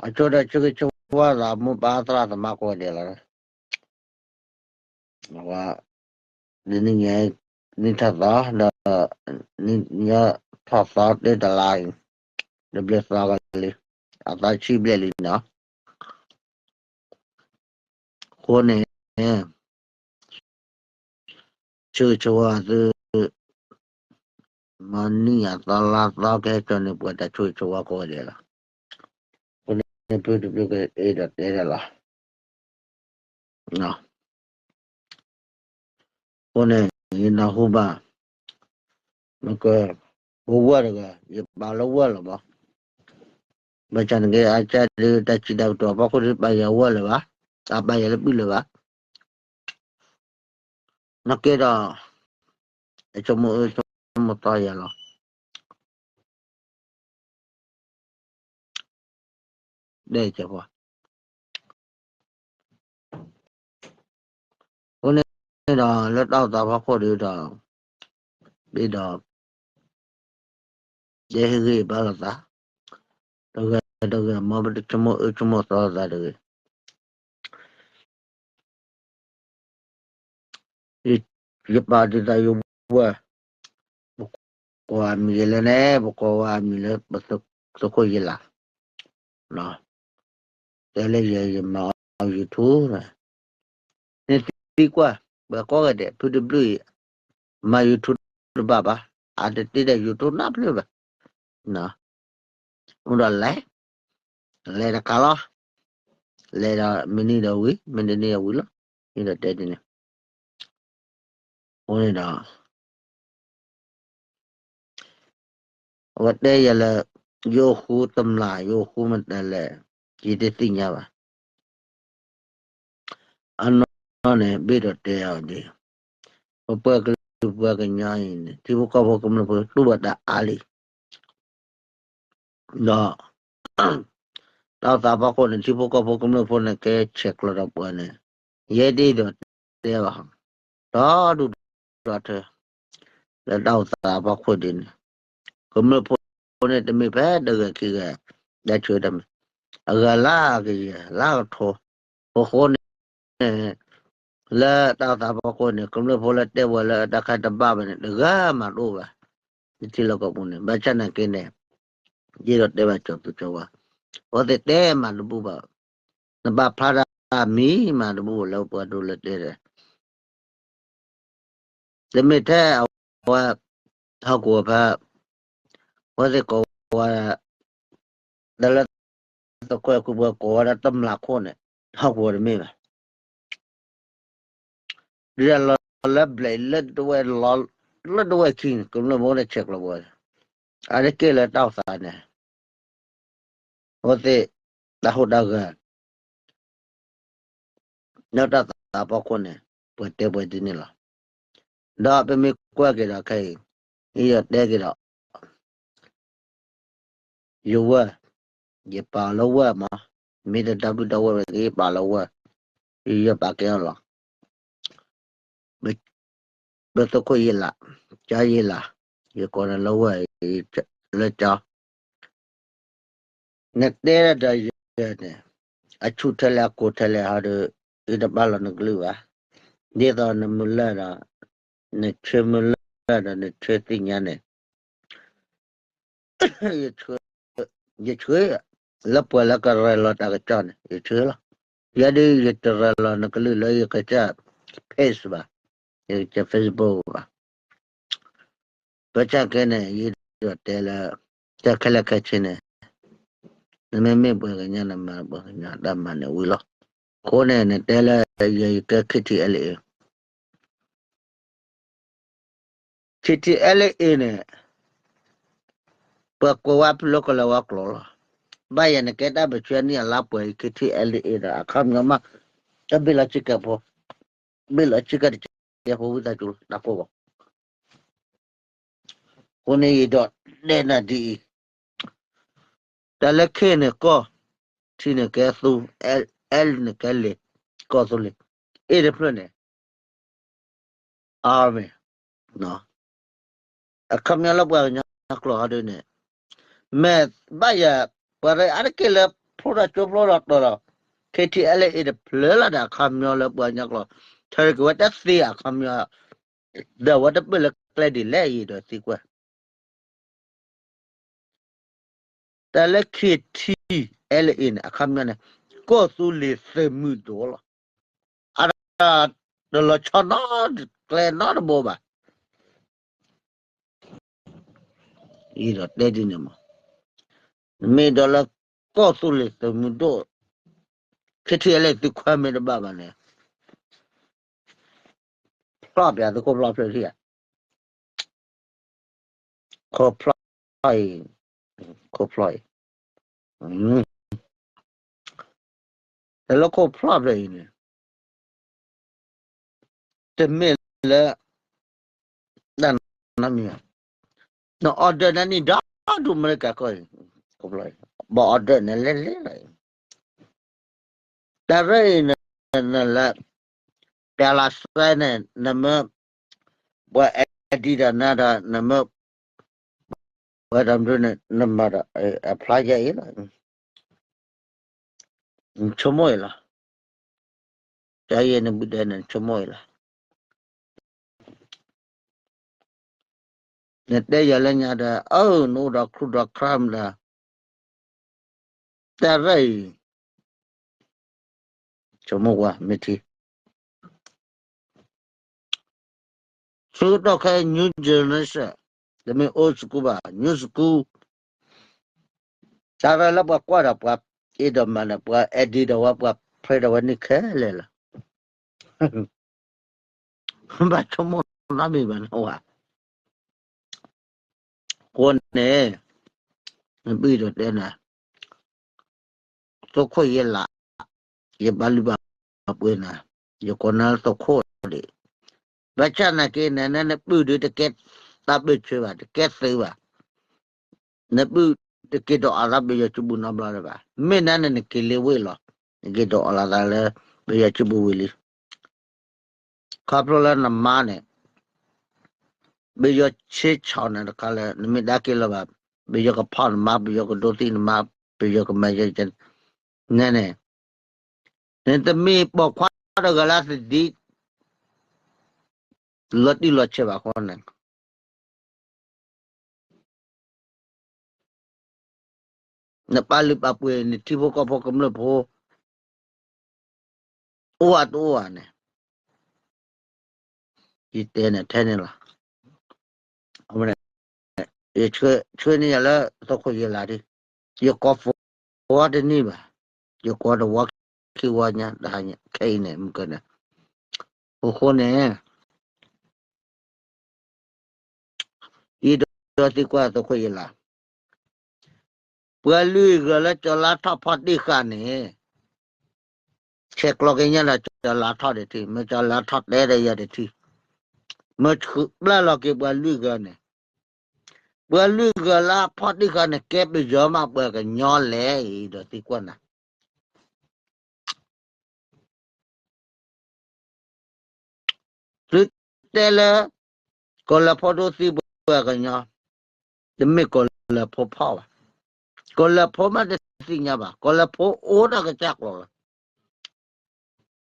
အဆိဒီးဆၢဂ့ၤဆၢဝါသး မိၢ်ပၢ်သရၣ်သမါကိးဂၤဒဲးလီၤ. အဝဲ ဒ်နံၣ်ညါ နံၣ်ထီၣ်သီ ဒီး နံၣ်ညါထီၣ်သီတ့ၢ်တလါအံၤ တဘျဲၣ်သီကလံ အသီဆံဘျဲၣ်လံနီၤ. အဃိန့ၣ် ဆၢဂ့ၤဆၢဝါသု မၤနံၣ်ညါသီလါသီကဟဲကၠီန့ၣ် ပှၤတၢ်ဆၢဂ့ၤဆၢဝါကိးဂၤဒဲးလီၤ. အဃိန့ၣ် ဖုတဘျုးကအဲၣ်ဒိးတဲဒၣ်လီၤ. အဃိန့ၣ် ယနၢ်ဟူဘၣ် မ့ၢ်က ပဝဲၢ်တဂၤ ယပာ်လၢဝဲၢ်လီၤဘၣ်. ဘၣ်ဆၣ်နကဲအကၢ်ဒုး တၢ်စံးတၢ်ကတိၤအဖီခိၣ်ဒုး ပာ်ယၤဝဲၢ်လၢၤဘၣ်, အပာ်ယၤလၢပုၢ်လၢၤဘၣ်. နကဲဒီး အဆိကမိၣ်အၢဆိကမိၣ်သီယၤလီၤ. ဒဲကဲပှၤ အဃိန့ၣ်ဒီး လၢတၢ်အိၣ်သးဖီခိၣ်ဒုးဒီး ဘၣ်ဒီး ယဟ့ၣ်ဂံၢ်ဘါလိာ်သး တဂၤတဂၤ မ်ပတဆိကမိၣ်အၢဆိကမိၣ်သီလိာ်သးတဂ့ၤ. ယပာ်ဒ်သိးယဝဲၢ် ပကိးအမံၤလၢန့ၣ် ပကိးဝဲအမံၤလၢပသုးခိၣ်ယ့လး, တဲလၢယဲယမၤအီၤ YouTube န့ၣ် နသံကွၢ် ပှၤကိးဂၤဒဲး ဖုတဘျုးအံၤ မၤ YouTube တဘၣ်ဘၣ်, အတတ့ဒီး YouTube နၢ်ဖျၢၣ်ဘၣ်. အိၣ်ဒီးလဲၤ လဲၤတကးလီၤ, လဲၤဒီးမ့ၢ်နံၤဒီးဝံၤ မ့ၢ်တနံၤဒီးဝံၤလီၤ. ယဒီးတဲဒ်န့ၣ် အဃိန့ၣ်ဒီး အဝဲတဲယၤလၢ ယအိၣ်ဃူတမျၢ် ယအိၣ်ဃူမတၤလဲၣ် ယတသ့ၣ်ညါဘၣ်. အနီၢ်န့ၣ် ဘၣ်ဒီးတဲအီၤဒ် ပပှၤကလုာ်ပှၤကညီအံၤန့ၣ် ထံဖိကီၢ်ဖိကမျၢၢ်ဖိတူၢ်ဘၣ်တၢ်အါလံ ဒီး တၢ်အိၣ်သးဖီခိၣ်န့ၣ် ထံဖိကီၢ်ဖိကမျၢၢ်ဖိန့ၣ် ကဲဆဲးကျိးဒီးပှၤန့ၣ် ယဲဒၣ်ဒီးတဲဘၣ် ဒီဒူၣ်ဒီထၢ လၢတၢ်အိၣ်သးဖီခိၣ်ဒ်န့ၣ် ကမျၢၢ်ဖိန့ၣ် တမ့ၢ်ဖဲတဂၤခံဂၤ တၢ်ဆၢတၢ်မံၤ အဂၤလၢကယဲၢ်လၢကထိ အဃိန့ၣ် လၢတၢ်အိၣ်သးဖီခိၣ်န့ၣ် ကမျၢၢ်ဖိလၢတဲဝဲလၢတၢ်ခါတဘၣ်ဘၣ်န့ၣ် တဂၤမးတအိၣ်ဘၣ်. ယထံၣ်လီၤကီၢ်ပူၤန့ၣ် ဘၣ်ဆၣ်နာ်က့န့ၣ် ယအဲၣ်ဒိးတဲဘၣ်ကၠီၤသူကၠီၤဝါ အဝဲသ့ၣ်တဲမးတဘူၣ်ဘၣ်, နဘၣ်ဖျါတၢ်မံၤမးတဘူၣ်လၢပှၤဒိၣ်လၢတဲဒီး တမ့ၢ်ထဲအဝဲ ဟီၣ်ကဝီၤဖဲ အဝဲသ့ၣ်ကိးဝဲ တၢ်လၢ သခွဲးခုပှၤကိးဝဲဒၣ်တမျၢ်ခိၣ်န့ၣ် ဟီၣ်ကဝီၤတမ့ၢ်ဘၣ်. ဒ်လီၤလၢဘျဲးလၢတဝဲၢ်လီၤ လၢတဝဲၢ်ခံန့ၣ် ကမျၢၢ်ဖိန့ၣ်ဆဲးကျိးဝဲ အါတက့ၢ်လၢတၢ်အိၣ်သးန့ၣ် အဝဲသ့ၣ် တၢ်ဟူးတၢ်ဂဲၤ လၢတၢ်သးဖီခိၣ်န့ၣ် ပှၤတဲပှၤဒ်န့ၣ်လီၤ. ဒီးပမ့ၢ်ကွၢ်က့ၤဒီးခဲအံၤ ယတဲက့ၤဒီး ယဝဲၢ် ယပာ်လီၤဝဲၢ်မး, မ့ၢ်တၢ်ဘျုးတၢ်ဝဲၢ်ဝဲ ယပာ်လီၤဝဲၢ်, ယပာ်ကဲအီၤလီၤ. ပသုးခိၣ်ယ့လး, ကၠီယ့လး, ယကိးနၤလၢဝဲၢ်, လၢကၠီ နတဲဒၣ်ဒီးယဲန့ၣ် အဆူၣ်ထဲလဲၣ်အကိၢ်ထဲလဲၣ်ဟီဒီး အံၤတဘၣ်လီၤနကလုၢ်ဘၣ်. ဒ်သိးနမုၢ်လၢ်ဒီး နဆၢမုၢ်လၢ်ဒီးနဆၢသ့ၣ်ညါန့ၣ် ယဆၢ လၢပှၤလၢကရၤလီၤတၢ်ကစီၣ်န့ၣ် ယဆၢလီၤ. ယဲဒၣ်ယတရၤလီၤနကလုၢ်လၢယကစၢ် page ဘၣ်, ယကစၢ် Facebook ဘၣ်. ဘၣ်ဆၣ်ကဲန့ၣ် ယအဲၣ်ဒိးတဲလၢ တၢ်ခဲလၢာ်ခဲဆ့န့ၣ် နမ့မ့ၢ်ပှၤကညီ နမၤပှၤကညီတၢ်မၤန့ၣ်ဝံၤလီၤ. အဃိန့ၣ် နတဲလၢယကဲ ခ့ထံအဲလ်အ့ ခ့ထံအဲလ်အ့န့ၣ် ပှၤကွဲးဝဲဖုလၢကလၢၤဝဲကျိာ်လီၤ. ဘၣ်ယဲန့ၣ်ကဲတၢ်ပၢဆှၢနံၣ်အလါပှဲၤ ခ့ထံအဲလ်အ့ဒီး အခီပညီမး တဘ့ၣ်လီၤဆံကဲးဖိ, ဘ့ၣ်လီၤဆံကဲးတကဲးဖိဝံသးစူၤလီၤ တၢ်ကိးဂီၤ အဃိန့ၣ်ယဒီးတဲနၤဒ်အံၤ, တၢ်လၢ ခ့ န့ၣ်ကီၢ်, ထံ န့ၣ်ကဲသူ, အဲလ် န့ၣ်ကဲလ့ၣ်, ကီၢ်သူလ့ၤ, အ့တဖျၢၣ်န့ၣ် army, အခီပညီလၢပှၤကညီကျိာ်ဟီဒ်န့ၣ်, မ့ၢ်ဘၣ်ယၤ ပှၤရ့အါတက့ၢ်လၢ ကၠိဖျိဒီးကၠိဖျိဒီးတီၤဒီး K T L A တဖျၢၣ်လီၤဒီးအခီပညီလၢပှၤကညီကျိာ် ထၢက့ၤဝဲတသ့အခီပညီ ဒီးအဝဲတပၢၢ်လၢကျဲဒ်လဲၣ်အံၤဒီးသံကွၢ် တၢ်လၢ K T L A န့ၣ် အခီပညီန့ၣ် ကီၢ်သူလ့ၤသုးမုၢ်ဒိၣ်လီၤ. အါ တလီၤဆီနီတကျဲနီတဘိဘၣ်. အံၤဒီးတဲဒ်န့ၣ်မး, နမ့ၢ်ဒီးလၢကီၢ်သူလ့ၤသုးမုၢ်ဒိၣ် K T L A သုးခွဲမ့ၢ်တဘၣ်ဘၣ်န့ၣ် ဖျီၣ်ပၠးသုးခိၣ်ဖျီၣ်ဖျၢၣ်ထံၣ်ဧါ, ခိၣ်ဖျီၣ်အံၤ, ခိၣ်ဖျီၣ်အံၤ, တလၢခိၣ်ဖျီၣ်ဖျၢၣ်အံၤန့ၣ် တမ့ၢ်လၢ တၢ်နီတမံၤဘၣ်, န order နၤန့ၣ်ဒီဒူၣ်အမဲရကၤကီၢ်အံၤ, ဘၣ် order နၤလဲၤလဲၤလီၤအံၤ, တၢ်ရဲၣ်အံၤ နလၢ ပျးလၢစဲန့ၣ် နမ့ၢ် ပှၤ edit ဒီးနၤဒီး နမ့ၢ် ပှၤတမုန့ၣ် နမၤဒီး အဖျါယဲအံၤလီၤ, နဆိကမိၣ်အံၤလီၤ, တၢ်ယဲနဘုဒဲန့ၣ် နဆိကမိၣ်အံၤလီၤ. နတဲယၤလၢညါဒီး အၢ နအိၣ်ဒီး crew ဒီး crime ဒီး တၢ်ရဲၣ်အံၤ ဆိကမိၣ်ကွၢ် မ့ၢ်ထံ ဆူကတီၢ်ခဲအံၤ new generation တမ့ၢ် old school ဘၣ် new school တၢ်ရဲၣ်လၢပှၤကွၢ်ဒီးပှၤအ့ၣ်ဒီးမၤဒီး ပှၤ edit ဒီးဝဲ ပှၤ print ဒီးဝဲန့ၣ်ခဲလၢာ်လီၤ. ဘၣ်ဆိကမိၣ်နီတမံၤဘၣ်နဝဲ, အဃိန့ၣ် နဘုၣ်ဒီးတဲနၤ သုးခိၣ်ယဲလး, ယဘၣ်လုၢ်ဘၣ်ပှ့ၤနၤ, ယကိးနၤလၢသုးခိၣ်ဒံး, ဘၣ်ဆၣ်နာ်က့န့ၣ် နဘုၣ်ဒုးတကဲတၢ်ဘၢၣ်ဆၢဘၣ်, တကဲသုးဘၣ်, နဘုၣ်တက့ၤဒီးအီၤသးပယီၤစုပူၤနီတဘျီလၢၤဘၣ်, မ့ၢ်နၤန့ၣ် နက့ၤလ့ဝ့ၢ်လီၤ, နက့ၤဒီးအီၤလီၤသးလၢ ပယီၤစုပူၤဝံၤလံ ခီဖျိလၢနမါန့ၣ် ပယီၤဆ့ဆီၣ်နၤတခါလၢ နမ့ၢ်ဒါက့ၤလီၤဘၣ်, ပယီၤကဖီၣ်နမါ, ပယီၤကဒိးသံနမါ, ပယီၤကမၤယဲ, နန့ၣ်, နတမ့ၢ်ပိာ်ခွါတဂၤလၢသဒံး လီၤတံၢ်လီၤဆဲးဘၣ်အဃိန့ၣ် နပာ်လုၢ်ပာ်ပှ့ၤ နထံဖိကီၢ်ဖိကမျၢၢ်ဖိ အိၣ်ဧါတအိၣ်ဧါန့ၣ် ယတဲနၤထဲန့ၣ်လီၤ. အဝဲန့ၣ် ယဆှၢန့ၢ်ယၤလၢသုးခိၣ်ယဲလးဒ်, ယကိးဖိတန့ၢ်ဘၣ်, ယကိးတဝီခံဝီညါ တဟါညါ ခဲအံၤန့ၣ် မုၢ်ကၢန့ၣ်, အဃိန့ၣ် ယဒီးသံကွၢ်သုးခိၣ်ယဲလး, ပှၤလွံၢ်ဂၤလၢကၠီၤလါထီၣ်ဖီၣ်တံၢ်ဃာ်န့ၣ် ဆဲးကျိးက့ၤညါဒီးကၠီၤလါထီၣ်ဒံးထံၣ်, မ့ၢ်ကၠီၤလါထီၣ်တဲဒီးယၤဒံးထံၣ်, မ့ၢ်ဆှၢပျၢ်လီၤက့ၤပှၤလွံၢ်ဂၤန့ၣ်, ပှၤလွံၢ်ဂၤလၢအဖီၣ်တံၢ်ဃာ်န့ၣ် ကဲပယီၤမးပှၤကညီလဲၣ်အံၤ ဒီးသံကွၢ်နၤ သုတဲလၢ ကီၢ်လၢၢ်ဖိဒိသံပှၤကညီ, တမ့ၢ်ကီၢ်လၢၢ်ဖိဖီၣ်ဘၣ်. ကီၢ်လၢၢ်ဖိမးတသ့ၣ်ညါဘၣ်, ကီၢ်လၢၢ်ဖိအိၣ်တၢ်ကစၢ်ကျိာ်လီၤ.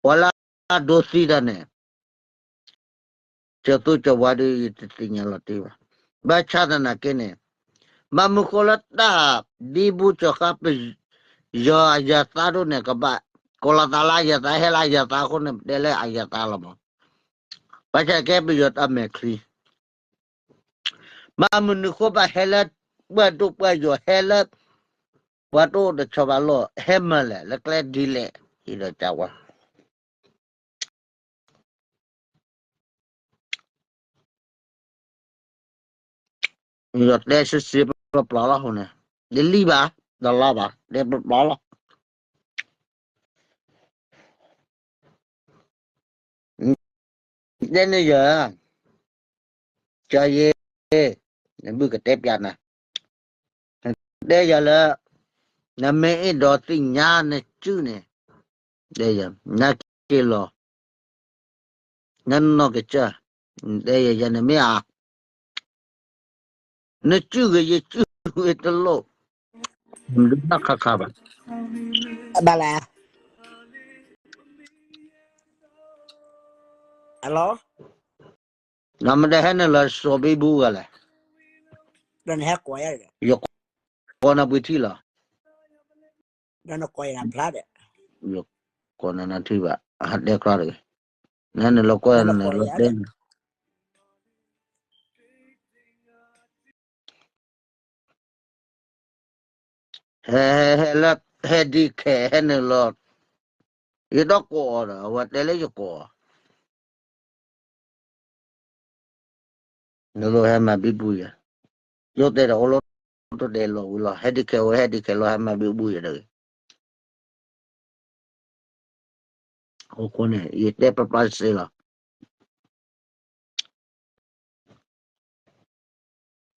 ပှၤလၢအဒိသံတၢ်န့ၣ် ကၠီၤသူကၠီၤဝါဒီးယတသ့ၣ်ညါလီၤတံၢ်ဘၣ်. ဘၣ်ဆၣ်သနာ်က့န့ၣ် ဘၣ်မနုၤဃိလၢတၢ်ဒ်ဘူးကၠီၤဃါ ပယီၤအယၤသးဒိၣ်န့ၣ် ကဘၣ်ကိးလီၤသးလၢအယၤသး ဟဲလၢအယၤသးအဃိန့ၣ် ပတဲလၢအယၤသးလီၤမး. ဘၣ်ဆၣ်ကဲပယီၤတၢ်မဲာ်ချံ ဘၣ်မနုၤဃိဘၣ်ဟဲလၢ ပှၤဒိၣ်ပှၤယိာ်ဟဲလၢ ပှၤတအိၣ်တဆီဘၣ်လီၤ ဟဲမၤလဲၣ် လၢကျဲဒ်လဲၣ် ဟံးဒီးကဝါ ယတဲစ့စ့ပျီပျီလီၤအဃိန့ၣ် တလံၣ်ဘၣ် တလီဘၣ် တဲပျီပျီလီၤ. တဲန့ၣ်ယၤ ကၠီယ့ နဘုၣ်ကတဲပျးနၤ တဲယၤလၢ နမ့ၢ်အဲၣ်ဒိးသ့ၣ်ညါနစုၣ်န့ၣ် တဲယၤ နက့ၤလီၤ နနီၢ်ကစၢ် တဲယၤ ယၤနမ့ၢ်ဧါ နစုၣ်ဂ့ၤယစုၣ်ဂ့ၤတလိၣ် မဒုးဘၣ်ခါခါဘၣ်. ဘၣ်လဲၣ်, hello, နမ့ၢ်တဟဲနုာ်လီၤစိာ်ဘံဘူဂၤလဲၣ်, ဒီးနဟဲကိးယၤ, ယကိးနၤပှ့ၤထံလီၤ, ဒီးနကိးယၤနဖျါဒီး, ယကိးနၤနထံဘၣ်, ဟးတဲကျီတဂ့ၤ, နဟဲနုာ်လီၤကွၢ်နုာ်လီၤတဲ ဟဲ, ဟဲ, ဟဲလၢ ဟဲဒ်ခဲ ဟဲနုာ်လီၤ, ယဒီးကိးအီၤဒီး အဝဲတဲလၢယကိးအီၤ, နလိၣ်ဟဲမၤဘံဘူယၤ, ယိၣ်တဲဒီးအိၣ်လီၤတတဲလီၤဝံၤလီၤ, ဟဲဒ်ခဲဝဲ ဟဲဒ်ခဲလီၤ ဟဲမၤဘံဘူယၤတဂ့ၤ, အဃိန့ၣ် ယတဲပျီပျီစ့လီၤ.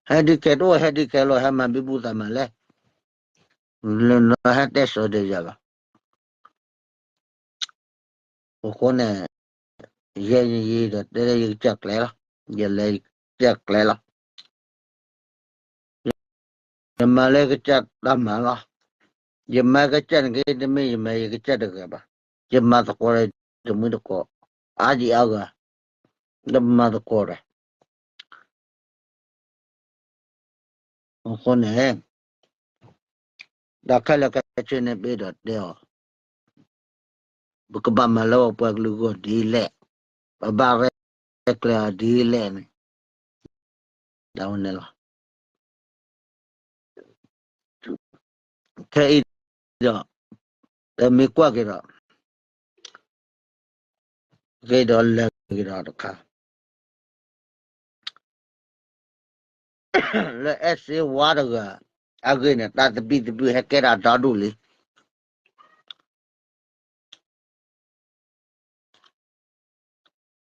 ဟဲဒ်ခဲတအိၣ် ဟဲဒ်ခဲလီၤ ဟဲမၤဘံဘူသးမးလဲၣ်, လၢနဟဲတဲစိာ်ဒီးယၤဘၣ်. အဃိန့ၣ် ယဲယံၤဒီးတဲလၢယကစၢ်ကျဲလီၤ, ယလဲၤယကစၢ်ကျဲလီၤ. ယမၤလၢယကစၢ်တၢ်မၤလီၤ. ယမၤကစၢ်န့ၣ်က့ တမ့ၢ်ယမၤယကစၢ်တဂၤဘၣ်. ယမၤသကိးဒီးတမှံၤတကိး, အါဒံအါဂၤ, ဒီးမၤသကိးဒီး အဃိန့ၣ် တၢ်ခဲလၢာ်ခဲဆ့န့ၣ် ပအဲၣ်ဒိးတဲအီၤ, ပကဘၣ်မၤလၢပှၤကလုာ်ဂီၢ်ဒ်လဲၣ်, ပဘၣ်ရဲၣ်ကျဲၤအီၤဒ်လဲၣ်န့ၣ်, ဒ်န့ၣ်လီၤ. ခဲအံၤဒီး ပမ့ၢ်ကွၢ်က့ၤဒီး ဂ့ၤဒီးလၢာ်က့ၤဒီးတခါ လၢအဲၣ်စ့ဝါတဂၤအဂ့ၢ်န့ၣ် တၢ်သဘံၣ်သဘုၣ်ဟဲကဲတၢ်ဒီဒူၣ်လံ.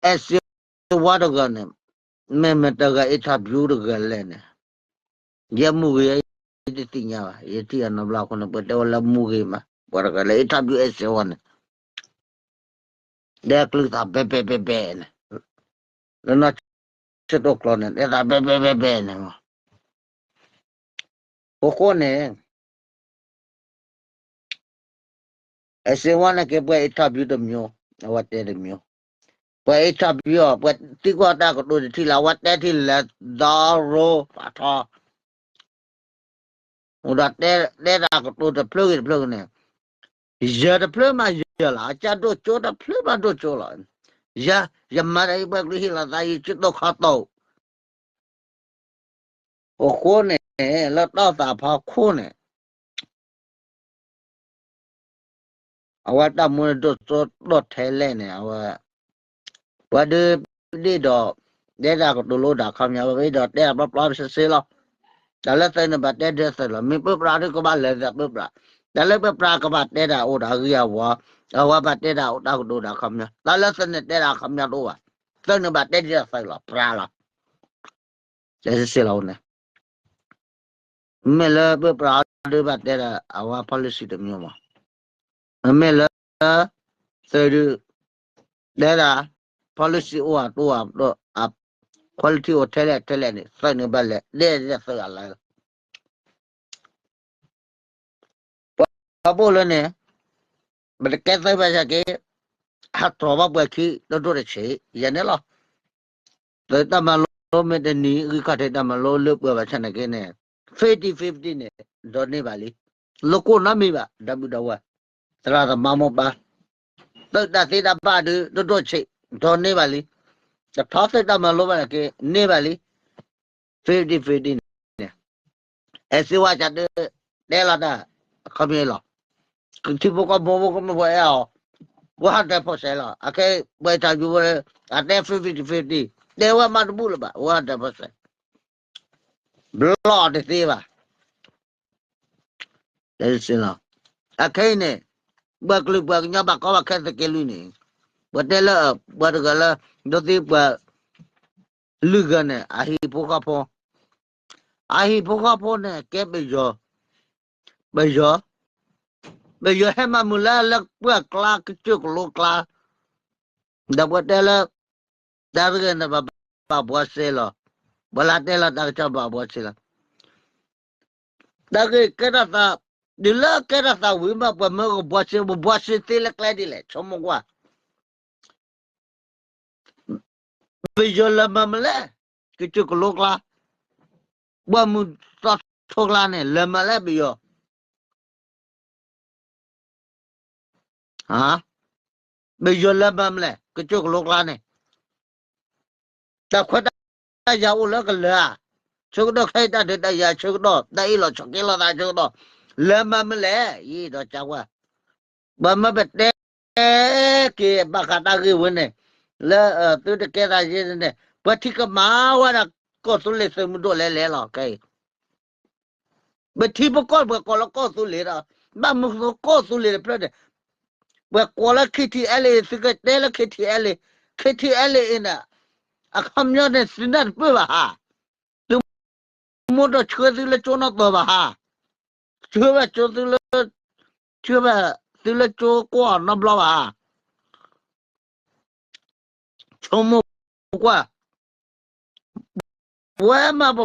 အဲၣ်စ့ဝါတဂၤန့ၣ် မ့မ့ၢ်တဂၤ interview တဂၤလဲၣ်န့ၣ်, ယဲမူဂ့ၤ ယတသ့ၣ်ညါဘၣ်, ယထံၣ်အနီတဘျီအဃိန့ၣ် ပှၤတဲဝဲလၢမူဂ့ၤမး, ပှၤတဂၤလၢ interview အဲၣ်စ့ဝါန့ၣ် တဲကျုသးဘဲဘဲဘဲဘဲန့ၣ်, လၢနီၢ်ဆၢတိၢ်ကျီန့ၣ် တဲသးဘဲဘဲဘဲဘဲန့ၣ်လီၤ. အဃိန့ၣ် အဲၣ်စ့ဝါန့ၣ်က့ ပှၤ interview တမျိုး, အဝဲတဲတမျိုး, ပှၤ interview အီၤ ပှၤသံကွၢ်တၢ်ကတိၤတထံၣ်လၢ အဝဲတဲထံၣ်လၢ ဒီရိပာ်ထီ အိၣ်ဒီးတဲတၢ်ကတိၤတဖျၢၣ်ဂ့ၤတဖျၢၣ်ဂ့ၤန့ၣ်, ယၢၤတဖျၢၣ်မးယၢၤလီၤ, အကစၢ်ဒိၣ်ကၠိတဖျၢၣ်မးဒိၣ်ကၠိလီၤ. ယၤ ယမၤဒီးယပှၤကလုာ်ဟ့ၣ်လီၤသး ယစုတိာ်ခီတိာ်, အဃိန့ၣ် လၢတၢ်သးဖီခိၣ်န့ၣ် အဝဲတၢ်မူဒိၣ်စိဒိၣ်ထဲလဲၣ်န့ၣ် အဝဲ ပှၤဒုးဒ့ၣ်ဒီး တဲတၢ်ကတိၤလိဒၣ်ခီပညီ ပဒ်ဒီးတဲတၢ်ပျီပျီစ့စ့လီၤ. တၢ်လၢသုးန့ၣ်ဘၣ်တဲဒ်သုးလီၤ. မ့ၢ်ပၢပြးဒုးကဘၣ်လဲၤသးပၢပြး, တၢ်လၢပၢပြးကဘၣ်တဲတၢ်အိၣ်ဒီးအဂံၢ်အဝီ, အဝဲဘၣ်တဲတၢ်အိၣ်တၢ်ကတိၤဒၣ်ခီပညီ. တၢ်လၢသုးန့ၣ်တဲတၢ်ခီပညီတအိၣ်ဘၣ်. သုးန့ၣ်ဘၣ်တဲဒ်သုးလီၤ ပြးလီၤ. တဲစ့စ့လီၤန့ၣ် မ့ၢ်လၢပၢပြးဒုးဘၣ်တဲဒၣ်အဝဲ policy တမျိုးမး, မ့မ့ၢ်လၢ သုးဒုး တဲဒၣ် policy အိၣ်အတိၢ်အ policy အိၣ်ထဲလဲၣ်ထဲလဲၣ်န့ၣ် သုးန့ၣ်ဘၣ်လဲၤဒဲဒဲသုးအလါလီၤ. ပှၤဘိၣ်လၢန့ၣ် ပတကဲသုးဘၣ်ဆၣ်က့ ဟးထီၣ်ဘၣ်ပှၤခံ ဒိၣ်ဒိၣ်တဆံး ယဲန့ၣ်လီၤ. သုးတၢ်မၤလိမ့ၢ်တနံၤ ဂံၢ်ခီၣ်ထံးတၢ်မၤလိလၢပှဲၤဘၣ်ဆၣ်န့ၣ်က့န့ၣ် fifty fifty န့ၣ် ဒိးန့ၢ်ဘၣ်လံ. လိၣ်ကိၢ်နီတမံၤဘၣ် ဒီပုၢ်ဒီဝဲၢ် သရၣ်သမါမိၢ်ပၢ် သုးတၢ်သ့တၢ်ဘၣ်ဒုး ဒိၣ်ဒိၣ်ဆံး ဒိးန့ၢ်ဘၣ်လံ. တထီသုးတၢ်မၤလိဘၣ်န့ၣ်က့ န့ၢ်ဘၣ်လံ. fifty fifty န့ၣ် အဲၣ်စ့ဝါကဒုး တဲလီၤတၢ် အခီပညီလီၤ. ထံဖိကီၢ်ဖိ ဖိကမုၣ်ဖိအဲၣ်အီၤ one hundred percent လီၤ. အခဲပှၤ interview ဝဲ အတဲ fifty fifty တဲဝဲမးတဘူၣ်လၢၤဘၣ် one hundred percent ဘျီတသ့ဘၣ်. တဲစ့လီၤ. အခဲအံၤန့ၣ် ပှၤကလုာ်ပှၤကညီဘၣ်ကီဘၣ်ခဲသုးက့လွံၢ်န့ၣ် ပှၤတဲလၢ ပှၤတဂၤလၢ ဒိးသံပှၤ လွံၢ်ဂၤန့ၣ် အဟံၣ်ဖိဃီဖိ အဟံၣ်ဖိဃီဖိန့ၣ် ကဲပယီၤ ပယီၤ ပယီၤဟဲမၤမုာ်လၢလၢပှၢ်ကျါ ကစၢၢ်ကလိကျါ ဒီးပှၤတဲလၢ တၢ်တဂ့ၤန့ၣ် ဘၣ်ဘၣ်ဘှီစ့လီၤ. ပှၤလၢတဲလီၤတၢ်ကစီၣ်ဘၣ်ဘှီစ့လီၤ. တၢ်ဂ့ၢ်ကဲထီၣ်သး ဒ်လၢကဲထီၣ်သးဝံၤမး ပှၤမၢကဘှီစ့ ပဘှီစ့သ့လၢကျဲဒ်လဲၣ် ဆိကမိၣ်ကွၢ် ပယီၤလၢမၤမလဲၣ်, ကစၢၢ်ကလိကျါ, ပှၢ်မုၢ်သီထိကျါန့ၣ် လၢမၤလဲၣ်ပယီၤ, ပယီၤလၢမၤမလဲၣ် ကစၢၢ်ကလိကျါန့ၣ် တၢ်ခွဲးတၢ်ယာ်အိၣ်လၢကလၢၤဧါ, ဆၢကတီၢ်ခဲအံၤတၢ်ဒုးတၢ်ယၤဆၢကတီၢ် တၢ်အ့ၣ်လိာ်ဆိးက့လိာ်သးဆၢကတီၢ်, လၢမၤမလဲၣ် ယံာ်ဒီးကဝဲ ပမ့ၢ်ပတဲက့ၤဘၣ်ဃးတၢ်ဂ့ၢ်ဝဲန့ၣ်, လၢသုတကဲသးယဲန့ၣ် ပှၤထံၣ်ကမၤဝဲဒၣ်ကီၢ်သူလ့ၤသုးမုၢ်ဒိၣ်လဲၤလဲၤလီၤ ခဲအံၤ ပထံပကီၢ်ပှၤကိးလၢကီၢ်သူလ့ၤဒီး ဘၣ်မနုၤဃိကီၢ်သူလ့ၤတဖျၢၣ်န့ၣ် ပှၤကိးလၢ K T L A သုကတဲလၢ K T L A, K T L A န့ၣ် အခီပညီန့ၣ် သုနၢ်တပၢၢ်ဘၣ်ဧါ, သုမိၢ်ဒီးဆှၢသုလၢကၠိနီၢ်သီဘၣ်ဧါ, ဆှၢဘၣ်ကၠိသုလၢ, ဆှၢဘၣ်သုလၢကၠိကွီၢ်နီတဘျီဘၣ်ဧါ ဆိကမိၣ်ကွၢ်, ပဝဲမးပ,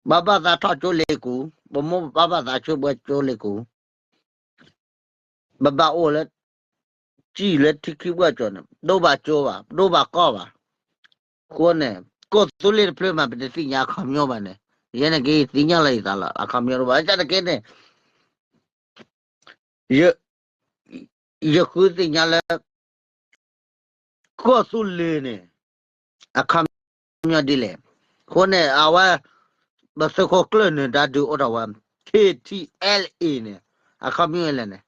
ပဘၣ်သးထီၣ်ကၠိလ့ၤကူ, ပမိၢ်ပပၢ်ဘၣ်သးဆှၢပှၤကၠိလ့ၤကူ, ပဘၣ်အိၣ်လၢ, ကံၣ်လၢထံခံဘၣ်ကၠိန့ၣ် ဒိၣ်ဘၣ်ကၠိဘၣ် ဒိၣ်ဘၣ်ကီၢ်ဘၣ်, အဃိန့ၣ်, ကီၢ်သူလ့ၤတဖျၢၣ်မး ပတသ့ၣ်ညါအခီပညီဘၣ်န့ၣ်, ယဲန့ၣ်က့ၤသ့ၣ်ညါလီၤယသးလီၤ အခီပညီတဘၣ် တၢ်တက့ၢ်န့ၣ် ယ, ယဃုသ့ၣ်ညါလၢ ကီၢ်သူလ့ၤန့ၣ် အခီပညီဒ်လဲၣ်, အဃိန့ၣ် အဝဲ, ပသုးခိၣ်ကျၢၢ်နၢၤဒါဒုးအိၣ်ထီၣ်ဝဲ K T L A န့ၣ်, အခီပညီလဲၣ်န့ၣ်,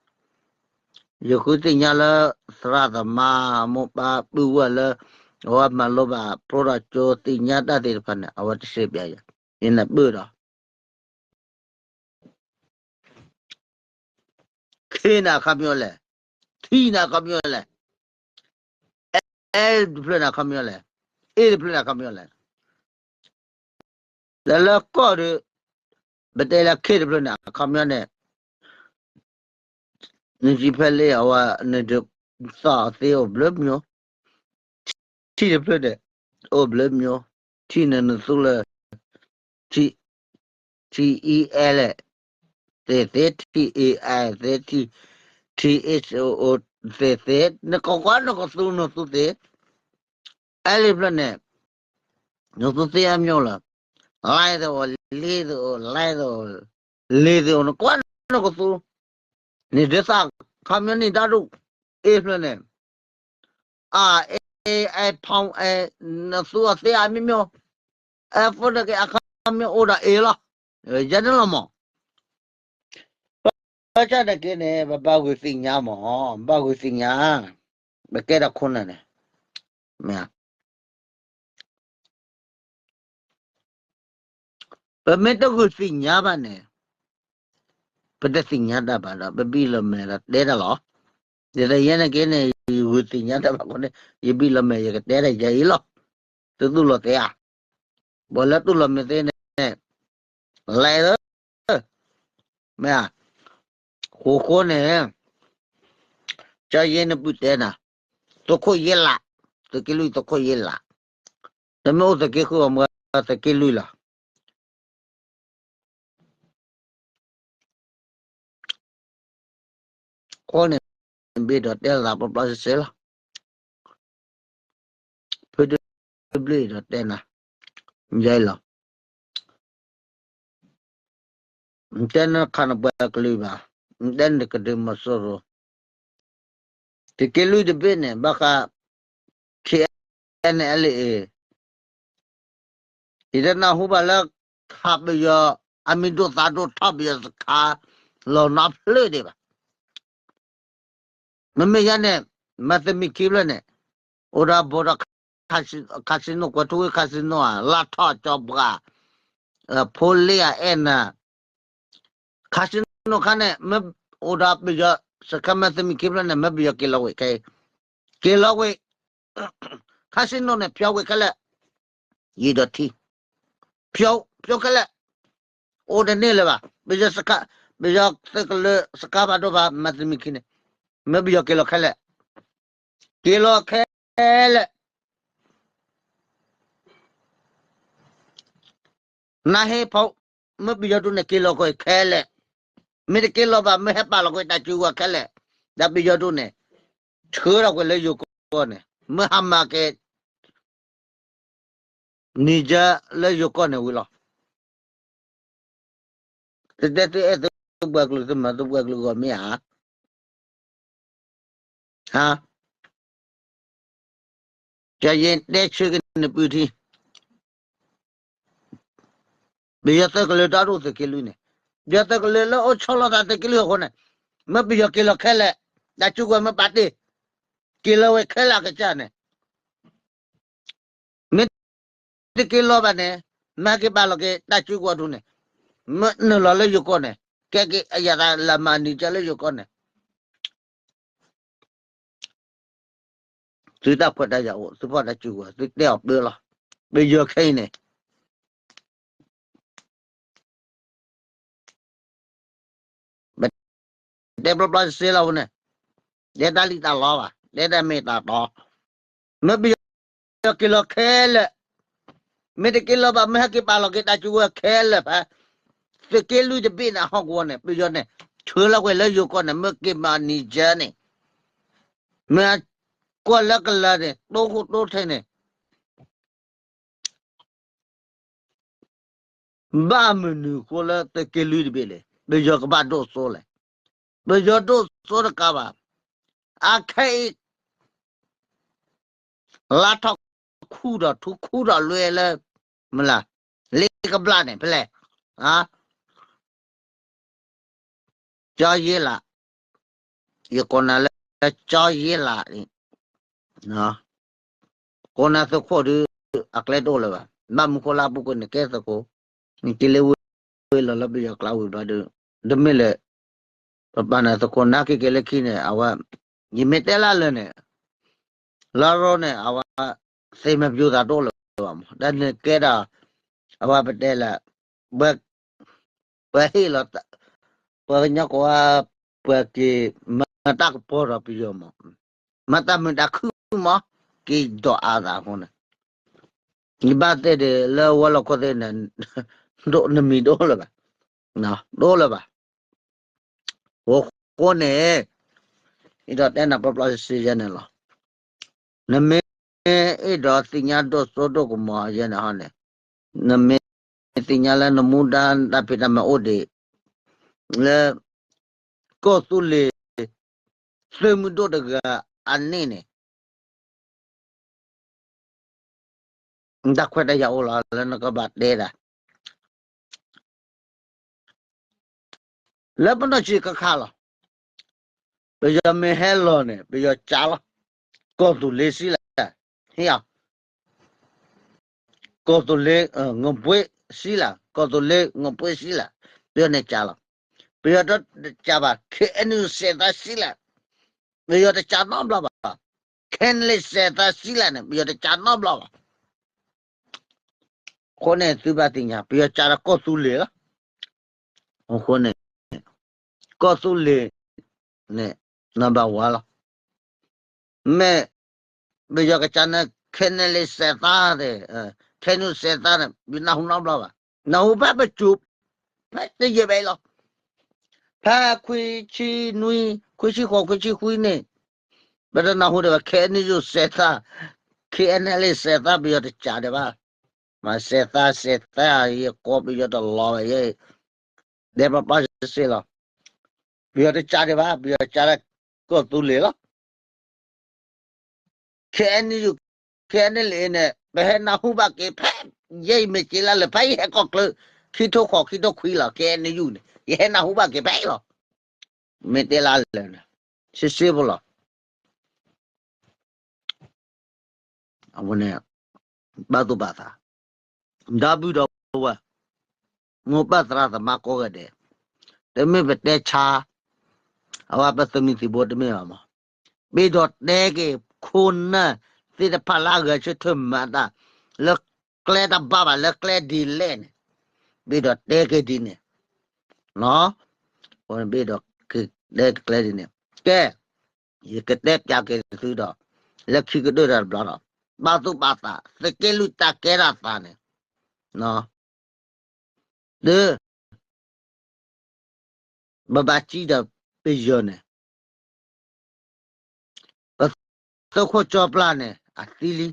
ယဃုသ့ၣ်ညါလၢ သရၣ်သမါမိၢ်ပၢ်ပုၢ်ဝဲၢ်လၢ အဝဲမၤလိဘၣ်ဖျိထီၣ်ကၠိသ့ၣ်ညါတၢ်သ့ၣ်တဖၣ်န့ၣ် အဝဲတစဲးပျဲယၤ, ယနၢ်ပၢၢ်ဒီး K န့ၣ်အခီပညီလဲၣ်, T န့ၣ်အခီပညီလဲၣ်, L တဖျၢၣ်န့ၣ်အခီပညီလဲၣ်, A တဖျၢၣ်န့ၣ်အခီပညီလဲၣ်, လၢလၢကီၢ်ဒီး, ပတဲလၢ K တဖျၢၣ်န့ၣ်အခီပညီန့ၣ်, နစံးဖဲလၢအဝဲ, နဒုးသီၣ်သ့အိၣ်ဘျၢမၠိ ထံတဖျၢၣ်န့ၣ်, အိၣ်ဘျၢမၠိ, ထံန့ၣ်နသူလၢ, ထံ, ထံ E L သ့ၣ်သ့, ထံ A I သ့ၣ်, ထံ H O O သ့ၣ်သ့, နကကွၢ်နကသူနသူသ့, အဲလ့ၣ်ဖျၢၣ်န့ၣ်, နသူသ့အမျိုးလီၤ, လါသ့ၣ်အိၣ်, လ့သ့ၣ်အိၣ်, လါသ့ၣ်အိၣ်, လ့သ့ၣ်အိၣ် နကွၢ်နကသူ, န့ၣ်ဒ်သး, ခီပညီန့ၣ်တၢ်ဒူၣ်, အ့ဖျၢၣ်န့ၣ် အါ, အဲ, အဲ, ဖီ, အဲ, နသူအသ့အမ့ၢ်မ့ၢ်, အဲ ဖိတက့ၢ် အခီပညီအိၣ်ဒီးအ့လီၤ, ယဲန့ၣ်လီၤမး, ဘၣ်ဆၣ်တက့ၢ်န့ၣ် ပဘၣ်ဂုာ်သ့ၣ်ညါမး, ဘၣ်ဂုာ်သ့ၣ်ညါ, ပကဲထီၣ်ခိၣ်နၢ်န့ၣ်, မ့ၢ် ပမ့ၢ်တဂုာ်သ့ၣ်ညါဘၣ်န့ၣ်, ပတသ့ၣ်ညါတၢ်ဘၣ်ဒီး ပဘံၣ်လီၤမဲာ်ဒီးတဲတၢ်လီၤ. ဒ်သိးယဲန့ၣ်က့န့ၣ် ယဂုာ်သ့ၣ်ညါတၢ်ဘၣ်ဃိန့ၣ် ယဘံၣ်လီၤမဲာ် ယကတဲတၢ်ယဲအံၤလီၤ. သုတူၢ်လိာ်သ့ဧါ, ပှၤလၢတူၢ်လိာ်မ့ၢ်သ့န့ၣ်, လဲၤလၢ, မ့ၢ်ဧါ, ဃိဃိန့ၣ် ကၠီယဲနပုၢ်တဲနၤ, သုးခိၣ်ယဲလး, သုးက့လွံၢ်သုးခိၣ်ယဲလး, တမ့ၢ်အိၣ်သုးက့ဃုအမၢ သုးက့လွံၢ်လီၤ. အဃိန့ၣ် ဘ့ၣ်ဒီးတဲလီၤသးပျီပျီစဲစဲလီၤ. ဖုဒုဘျုၣ်ဒီးတဲနၤ, ယဲလီၤ. နတဲနခးနပှၤကလုာ်ဘၣ်, နတဲနကဒုးမီၤစိရိၤ, သုးက့လွံၢ်တဘ့ၣ်န့ၣ် ဘၣ်ဃး K N L A, ယတနၢ်ဟူဘၣ်လၢ ခးပယီၤ အမံၤဒိၣ်သးဒိၣ်ထီၣ်ပယီၤစခါ လီၤနီဖျၢၣ်ဒံးဘၣ်. မ့မ့ၢ်ယဲန့ၣ် မသမံၤခံဖျၢၣ်န့ၣ် အိၣ်ဒီးဘိးဒီး casino ကွဲၤထူဝ့ၣ် casino ဧါ လါထီၣ်ကၠီၤပှၤ ဖိလ့ၣ်အအဲၣ်နၤ casino ခါန့ၣ် မ့ၢ်အိၣ်ဒီးပယီၤစခါ မသမံၤခံဖျၢၣ်န့ၣ် မ့ၢ်ပယီၤက့ၤလီၤဝဲခဲအံၤ က့ၤလီၤဝဲ casino န့ၣ် ဖျိးဝဲခဲလၢာ် ယံာ်ဒီးထံ ဖျိး ဖျိးခဲလၢာ် အိၣ်တန့ၢ်လၢၤဘၣ် ပယီၤစခါ ပယီၤသုးကလၢၤစခါဘၣ်ဒိဘၣ် မသမံၤခံန့ၣ် မ့ၢ်ပယီၤက့ၤလီၤခဲလၢာ် က့ၤလီၤခဲလၢာ် နဟ့ၣ်ဖိ မ့ၢ်ပယီၤဒိၣ်န့ၣ် က့ၤလီၤကွံာ်ခဲလၢာ်, မ့ၢ်တက့ၤလီၤဘၣ် မ့ၢ်ဟဲပာ်လီၤကွံာ်တၢ်စုကဝဲၤခဲလၢာ်, ဒီးပယီၤဒိၣ်န့ၣ် ဆှၢထီၣ်ကွံာ်လၢယိၤကီၢ်န့ၣ် မ့ၢ်ဟးမၤက့ၤ Niger လၢယိၤကီၢ်န့ၣ်ဝံၤလီၤ. သုတဲသုအဲၣ်သုပှၤကလုာ် သုမၤသုပှၤကလုာ်ဂီၢ်မ့ၢ်ဧါ. ဟါ, ကယဲၢ်တဲဆၢက့ၤနပုၢ်ထံ, ပယီၤသုးကလၢၤဒီဒိၣ်သုးက့လွံၢ်န့ၣ်, ပယီၤသုးကလၢၤလၢအိၣ်ဆီလီၤသးသုးက့လွံၢ်အဃိန့ၣ်, မ့ၢ်ပယီၤက့ၤလီၤခဲလၢာ်, တၢ်စုကဝဲၤမ့ၢ်ပာ်တ့ၢ်, က့ၤလီၤဝဲခဲလၢာ်အကစၢ်န့ၣ် မ့ၢ်တက့ၤလီၤဘၣ်န့ၣ်, မ့ၢ်ဟဲက့ၤပာ်လီၤက့ၤတၢ်စုကဝဲၤဒိၣ်န့ၣ်, မ့ၢ်နုာ်လီၤလၢယိၤကီၢ်န့ၣ်, ကဲက့ၤအယၤသးလၢမၤနံၤကၢလၢယိၤကီၢ်န့ၣ်, သုတၢ်ခွဲးတၢ်ယာ်အိၣ်, သုဖီၣ်တၢ်စုကဝဲၤ, သုတဲအီၤပၢလီၤ. ပယီၤခဲအံၤန့ၣ် ပတဲပျီပျီစ့လီၤဝဲန့ၣ်, တဲတၢ်လံၣ်တၢ်လီဘၣ်, တဲတၢ်မ့ၢ်တၢ်တီ, မ့ၢ်ပယီၤက့ၤလီၤခဲလၢာ်, မ့ၢ်တက့ၤလီၤဘၣ် မ့ၢ်ဟဲက့ၤပာ်လီၤက့ၤတၢ်စုကဝဲၤခဲလၢာ်ဖဲ သုးက့လွံၢ်တဘ့ၣ်န့ၣ် အဟီၣ်ကဝီၤန့ၣ် ပယီၤန့ၣ် ဆှၢလီၤကွံာ်လၢယိၤကီၢ်န့ၣ် မ့ၢ်က့ၤမၤနံၤကၢန့ၣ်, မ့ၢ်ကွၢ်လၢကလၤန့ၣ် တိခိၣ်တိထဲန့ၣ် ဘၣ်မနုၤဃိလၢသုးက့လွံၢ်တဘ့ၣ်လဲၣ်, ပယီၤကဘၣ်ဒိၣ်စိလဲၣ်, ပယီၤဒိၣ်စိတကးဘၣ်, အခဲအံၤ လါထီၣ်ခူၣ်ဒီးထူခူၣ်ဒီးလွဲလၢ မလၢ လ့ကဘျၣ်န့ၣ် ဖဲလဲၣ်, ကၠီယ့လး, ယကိးနၤလၢကၠီယ့လး, ကိးနၤသုးခိၣ်ဒုး အကျဲတအိၣ်လၢၤဘၣ်, ဘၣ်မနုၤဃိလၢအပူၤကွံာ်န့ၣ်ကဲသုးခိၣ်, နက့ၤလၢဝ့ၢ်လီၤလၢပယီၤကျါဝံၤဘျီဒီး, တမ့ၢ်လၢ ပပာ်နၤသုးခိၣ် နာ်က့ၤက့ၤလၢခံန့ၣ် အဝဲ, ယမ့ၢ်တဲလၢလၢာ်န့ၣ်, လီၤရိန့ၣ် အဝဲ သ့မၤပျိသးတအိၣ်လၢၤဘၣ်မး, တၢ်န့ၣ်ကဲဒီး အဝဲပတဲလၢ ပှၤဟ့ၣ်လီၤ, ပှၤကညီကိးဝဲ ပှၤက့ၤမၤတၢ်ကပီၤဒီးပယီၤမး, မၤတၢ်မုာ်တၢ်ခုၣ်မး, က့ၤဒိးအါသးအဃိန့ၣ်, ယဘၣ်တဲဒ်လၢဝဲလီၢ်ခိၣ်သ့ၣ်န့ၣ်, နမံၤတအိၣ်လၢၤဘၣ်, တအိၣ်လၢၤဘၣ်. အဃိန့ၣ်, အဲၣ်ဒိးတဲနၤပျီပျီစ့စ့ယဲန့ၣ်လီၤ. နမ့ၢ်အဲၣ်ဒိးသ့ၣ်ညါဒိၣ်စိဒိၣ်ကမီၤယဲန့ၣ်ဟီန့ၣ်, နမ့ၢ်သ့ၣ်ညါလၢနမူဒါတၢ်ဖံးတၢ်မၤအိၣ်ဒံး, လၢ ကီၢ်သူလ့ၤ သုးမုၢ်ဒိၣ်တဂၤအန့ၣ်န့ၣ် တၢ်ခွဲးတၢ်ယာ်အိၣ်လီၤ လၢနကဘၣ်တဲဒၣ် လၢပနီၢ်ဆံးခါခါလီၤ. ပယီၤမ့ၢ်ဟဲလီၤန့ၣ် ပယီၤကးလီၤ. ကီၢ်သူလ့ၤဆံးလဲၣ်, ဟ့ၣ်အီၤ, ကီၢ်သူလ့ၤ ငပှ့ၤဆံးလဲၣ်, ကီၢ်သူလ့ၤ ငပှ့ၤဆံးလဲၣ်, ပယီၤန့ၣ်ကးလီၤ. ပယီၤတကးဘၣ် ခဲအံၤနုၢ်စဲးသး ဆံးလဲၣ်, ပယီၤတကးနီတဘျီဘၣ်. ခဲနလ့စဲးသး ဆံးလဲၣ်န့ၣ် ပယီၤတကးနီတဘျီဘၣ်. အဃိန့ၣ် သုဘၣ်သ့ၣ်ညါ ပယီၤကးဒီးကီၢ်သူလ့ၤလီၤ. အဃိန့ၣ် ကီၢ်သူလ့ၤန့ၣ် number one လီၤ. မ့ၢ်ပယီၤကစၢ်န့ၣ် ခဲနလ့စဲးသး, ခဲနုၢ်စဲးသးန့ၣ် ပနၢ်ဟူနီတဘျီဘၣ်. နၢ်ဟူဖဲပစိၤ, ဖဲတယံာ်ဘၣ်အံၤလီၤ. ဖဲခွံဆံနွံ, ခွံဆံဃိး, ခွံဆံခွံန့ၣ် ပတနၢ်ဟူဒံးဘၣ် ခဲနုၢ်စဲးသး, ခဲနလ့စဲးသး ပယီၤတကးဒံးဘၣ်. မ့ၢ်စဲးသး စဲးသး ယကိး ပယီၤတလီၤဘၣ်ယဲ, ဒဲးပျီပျီစ့ၢ်လီၤ. ပယီၤတကးဒံးဘၣ်, ပယီၤကးဒီးကီၢ်သူလ့ၤလီၤ. ခဲအံၤနုၢ်, ခဲနလ့န့ၣ် ပဟဲနၢ်ဟူဘၣ်က့ၤဖဲ ယဲအံၤမ့ၢ်က့ၤလၢလၢ ဖဲယဟဲကီၢ်ချၢ ခံထိဃိး ခံထိခွံလီၤ. ခဲနုၢ်န့ၣ် ယဟဲနၢ်ဟူဘၣ်က့ၤဖဲအံၤလီၤ. မ့ၢ်တဲလၢလၢာ်န့ၣ် စ့စ့ဖိလီၤ. အဝဲန့ၣ် ဘၣ်သူၣ်ဘၣ်သး, ဒီပုၢ်ဒီဝဲၢ်, မိၢ်ပၢ်သရၣ်သမါကိးဂၤဒဲး, တမ့ၢ်ပတဲဆါ, အဝဲပသုးမုၢ်သံၣ်ဘိတမ့ၢ်ဘၣ်မး, ပ့ၤဒီးတဲက့ၤခိၣ်နၢ်သ့ၣ်တဖၣ်လၢအဂဲၤဆၢထၢၣ်မၤတၢ် လၢကျဲတဘၣ်ဘၣ် လၢကျဲဒ်လဲၣ်န့ၣ်, ပ့ၤဒီးတဲက့ၤဒ်န့ၣ်, ပ့ၤဒီးတဲကျဲဒ်န့ၣ်, ကဲ ယကတဲပျးက့ၤသုဒီး လၢခံကတၢၢ်တၢ်တဘျီဒီး ဘၣ်သူၣ်ဘၣ်သး သုးက့လွံၢ်တၢ်ကဲထီၣ်သးန့ၣ်, ဒီး ပဘၣ်စံးဒီးပယီၤန့ၣ်, ပသုးခိၣ်ကၠီပျၢ်န့ၣ် အသံလံ.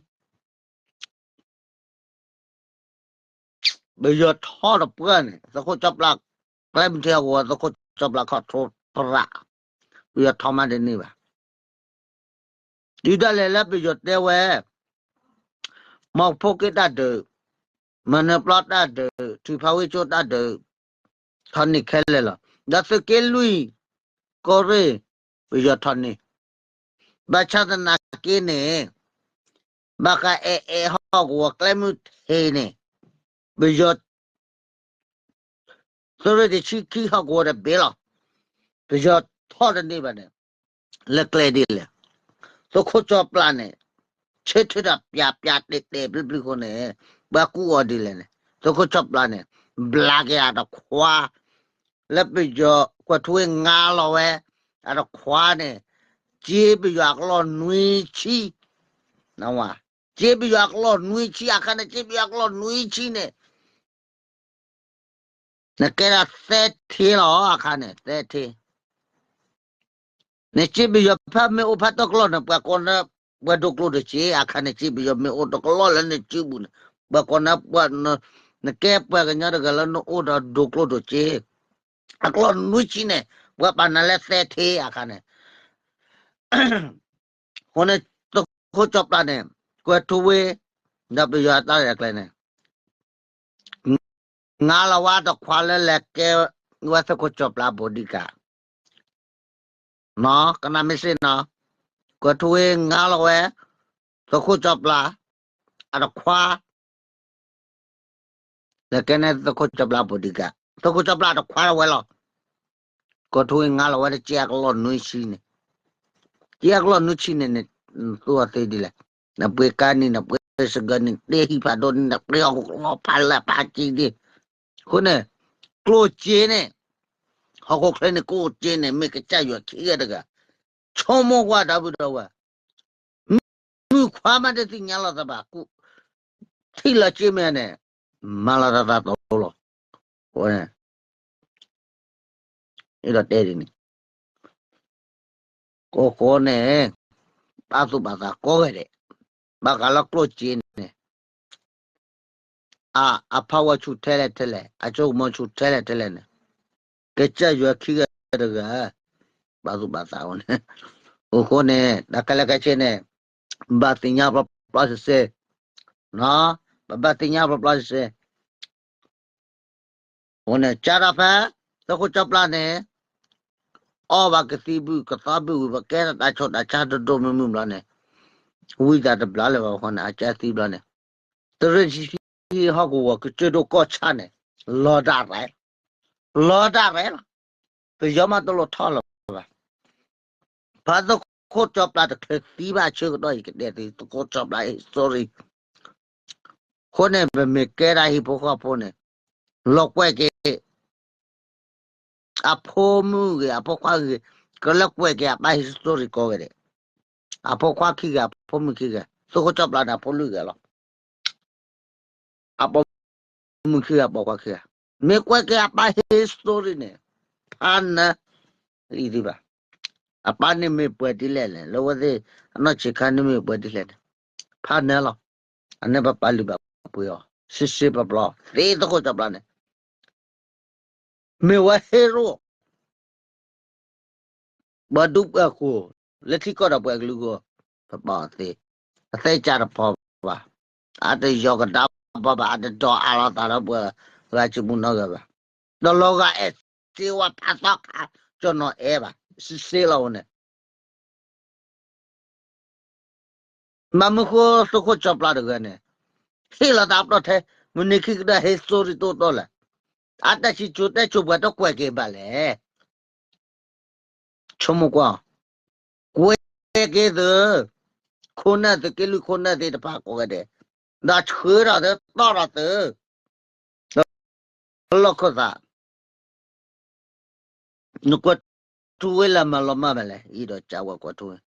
ပယီၤထီၣ်တပှၢ်န့ၣ် သုးခိၣ်ကၠီပျၢ်, ကျဲမုၢ်ထံဟီၣ်ကဝီၤ သုးခိၣ်ကၠီပျၢ်ခီၣ်ထီၣ်ပြး, ပယီၤထီၣ်မးတန့ၢ်ဘၣ်. တုၤဒၣ်လဲာ်လၢပယီၤတဲဝဲ မီၢ်ဖိက့တၢ်ဒုး, မနုၤပျီတၢ်ဒုး, ထူဖးဝ့ကၠိတၢ်ဒုး, ထီၣ်န့ၢ်ခဲလၢာ်လီၤ. ဒီးသုးက့လွံၢ်ကီၢ်ရ့ၣ် ပယီၤထီၣ်န့ၢ်, ဘၣ်ဆၣ်သနာ်က့န့ၣ် ဘၣ်ဃးအဲအဲဟီၣ်ကဝီၤကျဲမုၢ်ထံန့ၣ် ပယီၤ သုးရ့ၣ်တဆံခံဟီၣ်ကဝီၤတဘ့ၣ်လီၤ. ပယီၤထီၣ်တန့ၢ်ဘၣ်န့ၣ် လၢကျဲဒ်လဲၣ်. သုးခိၣ်ကၠီပျၢ်န့ၣ် ဆၢထၢၣ်တၢ်ပျးပျးတဲာ်တဲာ်ဘျုးဘျုးဃိန့ၣ် ပှၤကူအီၤဒ်လဲၣ်န့ၣ် သုးခိၣ်ကၠီပျၢ်န့ၣ် ဘျးက့ၤအတခွါ လၢပယီၤကွဲးထူဝ့ငါလီၤဝဲ အတခွါန့ၣ် စ့ပယီၤအကလီၢ်နွံဆံ စ့ပယီၤအကလီၢ်နွံဆံ အခါန့ၣ် စ့ပယီၤအကလီၢ်နွံဆံန့ၣ် နကဲဒၣ်သၢထံလီၤ အခါန့ၣ် သၢထံ နစ့ပယီၤဖဲမ့ၢ်အိၣ်ဖဲတကလီၢ်န့ၣ် ပှၤကိးနၤ ပှၤဒိၣ်ကျိၣ်ဒိၣ်စ့ အခါန့ၣ် စ့ပယီၤမ့ၢ်အိၣ်တကလီၢ်လၢနစုပူၤန့ၣ် ပှၤကိးနၤ နကဲပှၤကညီတဂၤလၢနအိၣ်ဒီးဒိၣ်ကျိၣ်ဒိၣ်စ့ အကလီၢ်နွံဆံန့ၣ် ပှၤပာ်နၤလၢသၢထံအခါန့ၣ် အဃိန့ၣ် သုးခိၣ်ကၠီပျၢ်န့ၣ် ကွဲးထူဝ့ ဒီးပယီၤအတၢ်ရဲၣ်တၢ်ကျဲၤန့ၣ် ငါလီၤဝဲတခွါလၢလဲၤကဲဝဲသုးခိၣ်ကၠီပျၢ် bodyguard ကနၣ်မ့ၢ်စ့ၢ်နီၤ ကွဲးထူဝ့ငါလီၤဝဲ သုးခိၣ်ကၠီပျၢ် အတခွါ လဲၤကဲန့ၣ်သုးခိၣ်ကၠီပျၢ် bodyguard သုးခိၣ်ကၠီပျၢ်အတခွါလီၤဝဲလီၤ. ကွဲးထူဝ့ငါလီၤဝဲတစ့အကလီၢ်နွံဆံန့ၣ် စ့အကလီၢ်နွံဆံန့ၣ်န့ၣ် နသူအီၤသ့ဒ်လဲၣ်. နပှ့ၤကါနံၤ နပှ့ၤစကၢနံၤ နပှ့ၤဟံၣ်ဖးဒိၣ်နံၤ နပှ့ၤဟီၣ်ခိၣ်ချၢဖးလၢဖးကံဒ် အဃိန့ၣ် ကျိၣ်စ့န့ၣ် ဟီၣ်ခိၣ်ချၢန့ၣ် ကျိၣ်စ့န့ၣ် မ့ၢ်ကစၢ်ယွၤခံဂၤတဂၤ ဆိကမိၣ်ကွၢ်ဒီပုၢ်ဒီဝဲၢ် မုၣ်ခွါမးတသ့ၣ်ညါလီၤသးဘၣ် ထံၣ်လီၤစ့မ့ၢ်န့ၣ် မၤလီၤသးသးတီလီၤ. အဃိန့ၣ် အဲၣ်ဒိးတဲဒ်န့ၣ် အဃိန့ၣ် ဘၣ်သူၣ်ဘၣ်သးကိးဂၤဒဲး ဘၣ်ဃးလၢကျိၣ်စ့န့ၣ် အ အ power ဆူၣ်ထဲလဲၣ်ထဲလဲၣ် အစိကမီၤဆူၣ်ထဲလဲၣ်ထဲလဲၣ်န့ၣ် ကစၢ်ယွၤခံဂၤတဂၤ ဘၣ်သူၣ်ဘၣ်သးအဃိန့ၣ် အဃိန့ၣ် တၢ်ခဲလၢာ်ခဲဆ့န့ၣ် ဘၣ်သ့ၣ်ညါပျီပျီစ့စ့ ပဘၣ်သ့ၣ်ညါပျီပျီစ့စ့ အဃိန့ၣ် ကၢ်ဒီးဖဲ သုးခိၣ်ကၠီပျၢ်န့ၣ် အီၣ်ဘၣ်ကသံၣ်ဘုၣ်ကသီဘုၣ်ဝံၤ ပကဲတၢ်ဆိးတၢ်ဆါဒိၣ်ဒိၣ်မုၢ်မုၢ်ဘျီန့ၣ် ဝံသးတဘျါလၢၤဘၣ်အဃိန့ၣ် အကၢ်သံဘျီန့ၣ် သုးရ့ၣ်တဆံခံဟီၣ်ကဝီၤကစၢၢ်ဒိၣ်ကီၢ်ဆၣ်န့ၣ် လီၤဒၣ်ရဲၣ် လီၤဒၣ်ရဲၣ်လီၤ. ပယီၤမးတလိၣ်ထီၣ်လၢၤဘၣ်. ဖဲသုးခိၣ်ကၠီပျၢ်တချုးသံဘၣ်ဆၢကတီၢ်အံၤ ကတဲသုးခိၣ်ကၠီပျၢ် history အဃိန့ၣ် ပမ့ၢ်ကဲဒၣ်ဟံၣ်ဖိဃီဖိန့ၣ် လီၤကွဲးက့ၤ အဖိမုၣ်ဂ့ၤ အဖိခွါဂ့ၤ ကလၢကွဲးက့ၤအပၢ် history ကိးဂၤဒဲး အဖိခွါခံဂၤ အဖိမုၣ်ခံဂၤ သုးခိၣ်ကၠီပျၢ်န့ၣ် အဖိလွံၢ်ဂၤလီၤ. အပိာ်မုၣ်ခံဂၤ ပိာ်ခွါခံဂၤ မ့ၢ်ကွဲးက့ၤအပၢ် history န့ၣ် ဖးနၢ လံသုဘၣ်. အပၢ်န့ၣ်မ့ၢ်ပှဲၤဒ်လဲၣ်လဲၣ် လၢဝဲသ့ၣ် အနီၢ်ဆံးခါန့ၣ်မ့ၢ်ပှဲၤဒ်လဲၣ်န့ၣ် ဖးနၢလီၤ. အန့ၣ်ပပာ်လုၢ်ဘၣ်ပှ့ၤအီၤ စ့စ့ပျီပျီ သ့သုးခိၣ်ကၠီပျၢ်န့ၣ် မ့ၢ်ဝဲ hero ပှၤဒူပှၤဃိၤ လၢထံကီၢ်ဒီးပှၤကလုာ်အဂီၢ် ပပာ်အီၤသ့, အသဲကၢ်တဖီဘၣ်, အတယီၤကဒါဘၣ်ဘၣ်, အတဒိးအးလီၤသးဒီးပှၤဂၤစုမူနီတဂၤဘၣ်, ဒီးလီၤဂာ်အဲၣ်စ့ဝါဖးသီခါ ကၠီနီၤအဲၣ်ဘၣ်, စ့စ့လီၤဝဲန့ၣ် ဘၣ်မနုၤဃိသုးခိၣ်ကၠီပျၢ်တဂၤန့ၣ် ဟ့ၣ်လီၤသးအပတီၢ်ထဲ မုၢ်နံၤခံကတၢၢ် history တအိၣ်တီၢ်လဲၣ်, အတၢ်စံၣ်စိၤတဲစိၤပှၤတကွဲးက့ၤဘၣ်လဲၣ်, ဆိကမိၣ်ကွၢ်, ကွဲးက့ၤသု, ခိၣ်နၢ်သုးက့လွံၢ်ခိၣ်နၢ်သ့ၣ်တဖၣ်ကိးဂၤဒဲး, ဒီးဆှၢထီၣ်သု တီၢ်ထီၣ်သု လီၢ်ခၢၣ်သး နကွဲးထူဝ့လၢမၤလီၤမၢ်ဘၣ်လဲၣ်, အံၤဒီးကးဝဲကွဲးထူဝ့,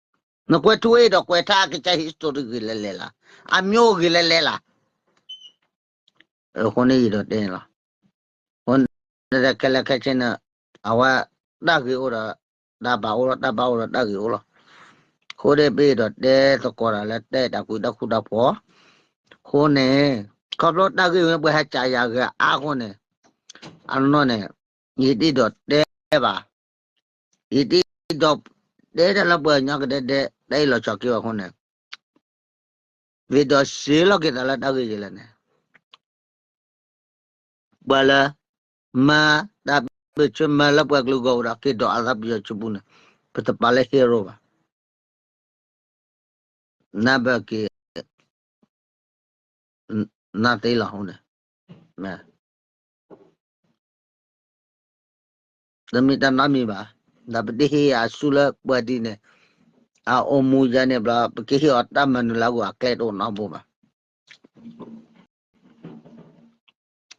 နကွဲးထူဝ့ဒီးကွဲးထါအကစၢ် history ဂ့ၤလဲၤလဲၤလၢ်, အမျိုးဂ့ၤလဲၤလဲၤလၢ်, အဃိန့ၣ်အံၤဒီးတဲန့ၣ်လီၤ, အဃိန့ၣ်ခဲလၢာ်ခဲဆ့န့ၣ် အဝဲ တၢ်ဂ့ၤအိၣ်ဒီး တၢ်ဘၣ်အိၣ်လီၤ, တၢ်ဘၣ်အိၣ်ဒီးတၢ်ဂ့ၤအိၣ်လီၤ. အဃိန့ၣ် ပအဲၣ်ဒိးတဲသကိးတၢ်လၢတၢ်အဲၣ်တၢ်ကွံတၢ်ဃူတၢ်ဖိး, အဃိန့ၣ် ခီဖျိတၢ်ဂ့ၢ်ဝဲပှၤဟဲကးယၤဂ့ၤအါအဃိန့ၣ်, အနီၢ်န့ၣ် ယတအဲၣ်ဒိးတဲဘၣ်, ယတအဲၣ်ဒိးတဲတၢ်လၢပှၤကညီကဒဲကဒဲ တၢ်အ့ၣ်လိာ်ဆိးက့ဘၣ်အဃိန့ၣ် ဝံၤဒီးစ့လီၤက့ၤသးလၢတၢ်ဂ့ၢ်ယဲလဲၣ်န့ၣ်, ပှၤလၢ မၤတၢ်ဘၣ်ဆၢမၤလၢပှၤကလုာ်ဂီၢ်အိၣ်ဒီးက့ၤဒိးအသးပယီၤစုပူၤန့ၣ်, ပတပာ်လၢ hero ဘၣ်. နၢ်ဘၢက့ၤ နၢ်သ့လီၤအဃိန့ၣ် တမ့ၢ်တၢ်နီတမံၤဘၣ်. ဒီးပတဟ့ၣ်အစုလၢပှၤဒ်န့ၣ် အအိၣ်မူယါန့ၣ်ဘျီ ပကဟ့ၣ်အီၤတၢ်မၤနၢၤလၢအဂီၢ်အကျဲတအိၣ်နီတဘိဘၣ်.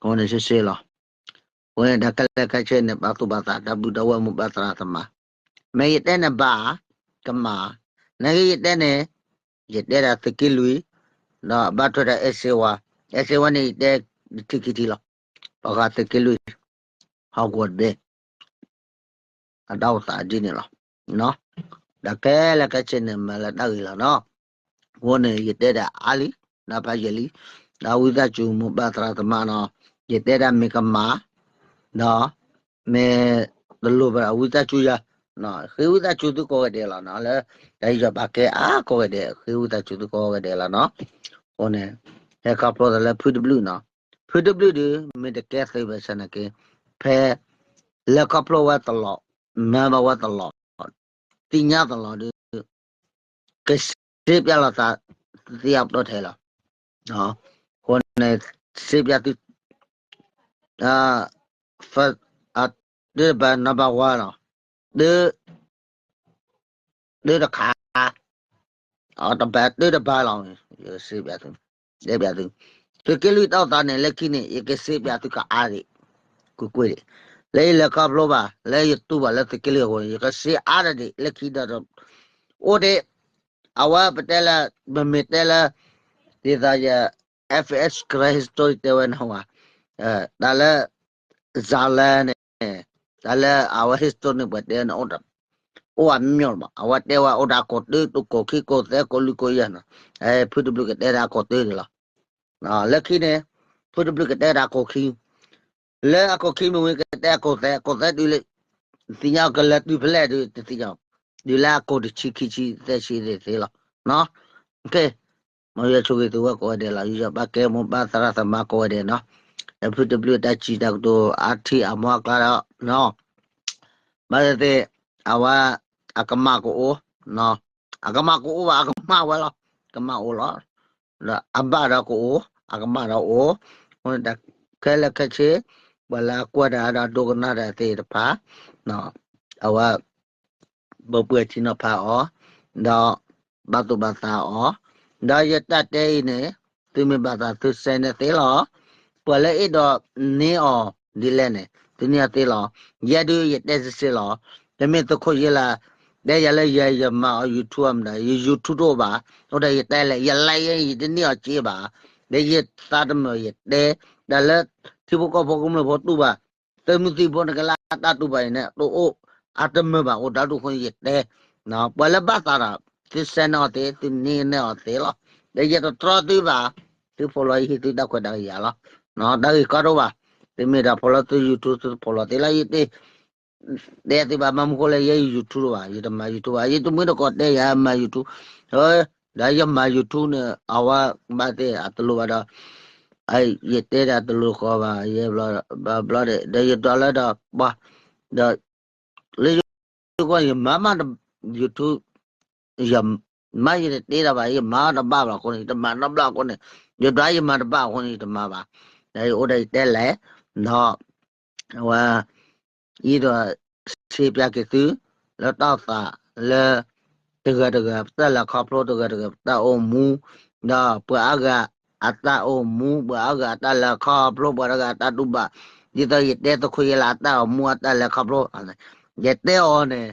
အဃိန့ၣ်စ့စ့လီၤ. အဃိန့ၣ်တၢ်ခဲလၢာ်ခဲဆ့န့ၣ် ပာ်သူၣ်ပာ်သးတၢ်ဘျုးတၢ်ဝဲၢ်မိၢ်ပၢ်သရၣ်သမါ, မ့ၢ်ယတဲန့ၣ်ဘၣ်, ကမၣ်, နာ်က့ယတဲန့ၣ်, ယတဲဒၣ်သုးက့လွံၢ်, ဒီးဘၣ်ထွဲဒီးအဲၣ်စ့ဝါ, အဲၣ်စ့ဝါန့ၣ် ယတဲတထံၣ်ခံထံၣ်လီၤ. ဘၣ်ဃးသုးက့လွံၢ် ဟီၣ်ကဝီၤတဘ့ၣ် အတၢ်အိၣ်သးဒ်န့ၣ်လီၤ. ဒီးခဲလၢာ်ခဲဆ့န့ၣ်မၤလၢတၢ်ဂ့ၤလီၤနီၤ. အဃိန့ၣ် ယတဲဒၣ်အါလံ, ဒီးဖးယံာ်လံ, ဒီးဝံသးစူၤမိၢ်ပၢ်သရၣ်သမါနီၤ, ယတဲဒၣ်မ့ၢ်ကမၣ်, ဒီး မ့ၢ်တလိၣ်ဘၣ်ဒီးဝံသးစူၤယၤ, ဃ့ဝံသးစူၤသုကိးဂၤဒဲးလီၤနီၤ, လၢတၢ်ယီၤဘၣ်ကဲအါကိးဂၤဒဲး ဃ့ဝံသးစူၤသုကိးဂၤဒဲးလီၤနီၤ. အဃိန့ၣ် ဟဲခီဖျိသးလၢဖုတဘျုးနီၤ, ဖုတဘျုးဒီး မ့ၢ်တကဲသုးဘၣ်ဆၣ်နာ်က့, ဖဲ လဲၤခီဖျိဝဲတလီၢ်, မၤဘၣ်ဝဲတလီၢ်, သ့ၣ်ညါတလီၢ်ဒီး ကစ့ပျၢ်လိာ်သး သ့အပတီၢ်ထဲလီၤ. အဃိန့ၣ် စ့ပျၢ်သု တၢ်တဘၣ် number one လီၤ. တၢ်တခါ တဘၣ်တၢ်တဘၣ်လီၤ. ယစ့ပျၢ်သု, တဲပျၢ်သု, သုးက့လွံၢ်တၢ်အိၣ်သးန့ၣ် လၢခံန့ၣ် ယကစ့ပျၢ်သုကအါဒံး, ကွ့ၢ်ကွ့ၢ်ဒံး, လၢယလဲၤခီဖျိဘၣ် လၢယတူၢ်ဘၣ်လၢသုးက့လွံၢ်အဃိန့ၣ် ယကစ့အါဒံး လၢခံဒီး အိၣ်ဒံး, အဝဲပတဲလၢ ပမ့ၢ်တဲလၢ ဒ်သိးယ F S Karen History တဲဝဲန့ၣ်ဝဲ, တၢ်လၢ ဇာတ်လမ်းန့ၣ် တၢ်လၢအဝဲ history န့ၣ် ပှၤတဲန့ၣ် အိၣ်ဝဲမ့ၢ်လီၤမး, အဝဲတဲဝဲအိၣ်ဒီးအကိာ်တၢ ကိာ်ခံ ကိာ်သၢ ကိာ်လွံၢ် ကိာ်ယဲၢ်နီၤ, ဖုတဘျုးကတဲဒၣ်အကိာ်တၢဒံးလီၤ. လၢခံန့ၣ် ဖုတဘျုးကတဲဒၣ်အကိာ်ခံ, လၢအကိာ်ခံမ့ၢ်ဝံၤကတဲအကိာ်သၢ, အကိာ်သၢတုၤလၢ သ့ၣ်ညါကလၢာ်တုၤဖဲလဲၣ်ဒုး တသ့ၣ်ညါ, တုၤလၢအကိာ်တဆံခံဆံသၢဆံသ့လီၤ. မ့ၢ်ယွၤဆိၣ်ဂ့ၤသုဝဲကိးဂၤဒဲးလီၤ, ယွၤဘၣ်ကဲမိၢ်ပၢ်သရၣ်သမါကိးဂၤဒဲးနီၤ, ဒီးဖုတဘျုးတၢ်စံးတၢ်ကတိၤအါထံအါမီအကျါဒီး ဘၣ်သ့ၣ်သ့ၣ် အဝဲ အကမၣ်ကအိၣ်, အကမၣ်ကအိၣ်ဘၣ် အကမၣ်ဝဲလီၤ, ကမၣ်အိၣ်လီၤ, ဒီးအဘၣ်ဒီးကအိၣ် အကမၣ်ဒီးအိၣ်, အဃိန့ၣ်တၢ်ခဲလၢာ်ခဲဆ့ ပှၤလၢအကွၢ်တၢ်ဒီးဒိကနၣ်တၢ်သ့ၣ်တဖၣ် အဝဲ ပပှဲၤထံနီၤဖးအီၤ, ဒီး ဘၣ်သူၣ်ဘၣ်သးအီၤ, ဒီးယတၢ်တဲအံၤန့ၣ် သုမ့ၢ်ဘၣ်သးသုစဲန့ၣ်သ့လီၤ, ပှၤလၢအဲၣ်ဒိးန့ၢ်အီၤဒ်လဲၣ်န့ၣ် သုန့ၢ်အီၤသ့လီၤ, ယဲဒုးယတဲစ့ၢ်လီၤ, တမ့ၢ်သုးခိၣ်ယ့လး တဲယၤလၢယဲယမၤအီၤ YouTube မတၤ ယ YouTube တအိၣ်ဘၣ်, အိၣ်ဒီးယတဲလဲၣ် ယ like ယတန့ၢ်အီၤစ့ဘၣ်, ဒီးယသးတမုာ်ယတဲ, တၢ်လၢ ထံဖိကီၢ်ဖိကမျၢၢ်ဖိတူၢ်ဘၣ် သုးမုၢ်သံၣ်ဘိန့ၣ်ကလၢအတၢ်တူၢ်ဘၣ်အံၤန့ၣ် တအိၣ် အတမုာ်ဘၣ်အိၣ်ဒီဒူၣ်အဃိန့ၣ်ယတဲ, ပှၤလၢဘၣ်သးဒီး သုစဲန့ၢ်အီၤသ့ သုန့ၢ်န့ၢ်အီၤသ့လီၤ, ဒီးယတတြီသုဘၣ်, သုဖိးလီၤယဟံၣ်သုတၢ်ခွဲးတၢ်ယာ်လီၤ, တၢ်ဂ့ၢ်ကီတအိၣ်ဘၣ်, သုမ့ၢ်ဒၣ်ဖိးလီၤသု YouTube သုဖိးလီၤသ့လီၤ, ယတ တဲသုဘၣ်မၤမူခိၣ်လၢယဲယ YouTube တအိၣ်ဘၣ်, ယတမၤ YouTube ဘၣ်, ယတမုၢ်တကိးတဲယၤမၤ YouTube, ဒီးယမၤ YouTube န့ၣ် အဝဲဘၣ်သ့ၣ်အတလိၣ်ဘၣ်ဒီး ယတဲဒၣ်တလိၣ်ဃီဘၣ်, ယဲဘျီဒီး ဒီးယဒွးလၢဒီး ပှၤ ဒီး လၢယ ယမၤမး YouTube ယမၤယတတဲတၢ်ဘၣ်, ယမၤတဘၣ်ဘၣ်အဃိန့ၣ် ယတမၤနီတဘျီအဃိန့ၣ်, ယဒွးယမၤတဘၣ်အဃိန့ၣ် ယတမၤဘၣ်, ဒီးယအိၣ်ဒီးယတဲလဲၣ်, ဒီး အဝဲ ယဒိးစ့ပျးက့ၤသု လၢတၢ်အိၣ်သးလၢ တဂၤတဂၤပတၢ်လဲၤခီဖျိ တဂၤတဂၤပတၢ်အိၣ်မူ, ဒီးပှၤအါဂၤအတၢ်အိၣ်မူ ပှၤအါဂၤအတၢ်လဲၤခီဖျိ ပှၤတဂၤအတၢ်တူၢ်ဘၣ်, ဒ်သိးယတဲသုးခိၣ်ယ့လးအတၢ်အိၣ်မူအတၢ်လဲၤခီဖျိ, ယတဲအီၤန့ၣ်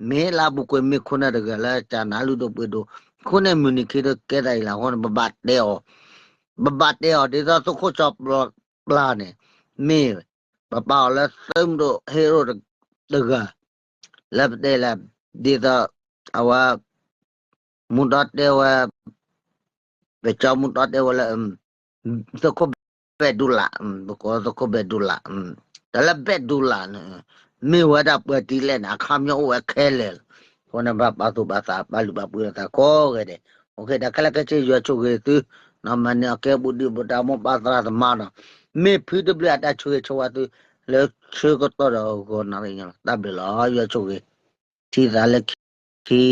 မ့ၢ်လၢအပူၤကွံာ်မ့ၢ်ခိၣ်နၢ်တဂၤလၢကနၤလုၢ်ဒိၣ်ပှ့ၤဒိၣ်, ခိၣ်နၢ်မုၢ်နံၤခံဒိၣ်ကဲသးအံၤလၢအဃိန့ၣ် ပဘၣ်တဲအီၤ, ပဘၣ်တဲအီၤ ဒ်သိးသုးခိၣ်စီၤပျီပျါန့ၣ် မ့ၢ် ပပာ်အီၤလၢသုးမုၢ်ဒိၣ်ဟ့ရိၣ်တဂၤ လၢပတဲလၢ ဒ်သိး အဝဲ မူဒီတဲဝဲ ပကၠီမူဒီတဲဝဲလၢ သုးခိၣ်ဘဲဒူလး ပကိးသုးခိၣ်ဘဲဒူလး တၢ်လၢဘဲဒူလးန့ၣ် မ့ၢ်ဝဲဒၣ်ပှၤတံၤလဲၣ်န့ၣ် အခါမညီအိၣ်ဝဲခဲလၢာ်လီၤ. အဃိန့ၣ် ဘၣ်ပာ်သူၣ်ပာ်သး ပာ်လုၢ်ပာ်ပှ့ၤလိာ်သးကိးဂၤဒဲး. တၢ်ခဲလၢာ်ခဲဆ့ ယွၤဆိၣ်ဂ့ၤသု, မၤန့ၢ်အီၤကဲဘူးဒံးဘူးတၢ် မိၢ်ပၢ်သရၣ်သမါနီၤ, မ့ၢ်ဖုတဘျုးအတၢ်ဆိၣ်ဂ့ၤဆိၣ်ဝါသု လၢဆၢကတီၢ်ဒီးဂီၤနၣ်ရံၣ်ညါလီၤ. တၢ်ဘျုးလီၤ ယွၤဆိၣ်ဂ့ၤ, ထံၣ်သးလၢခံ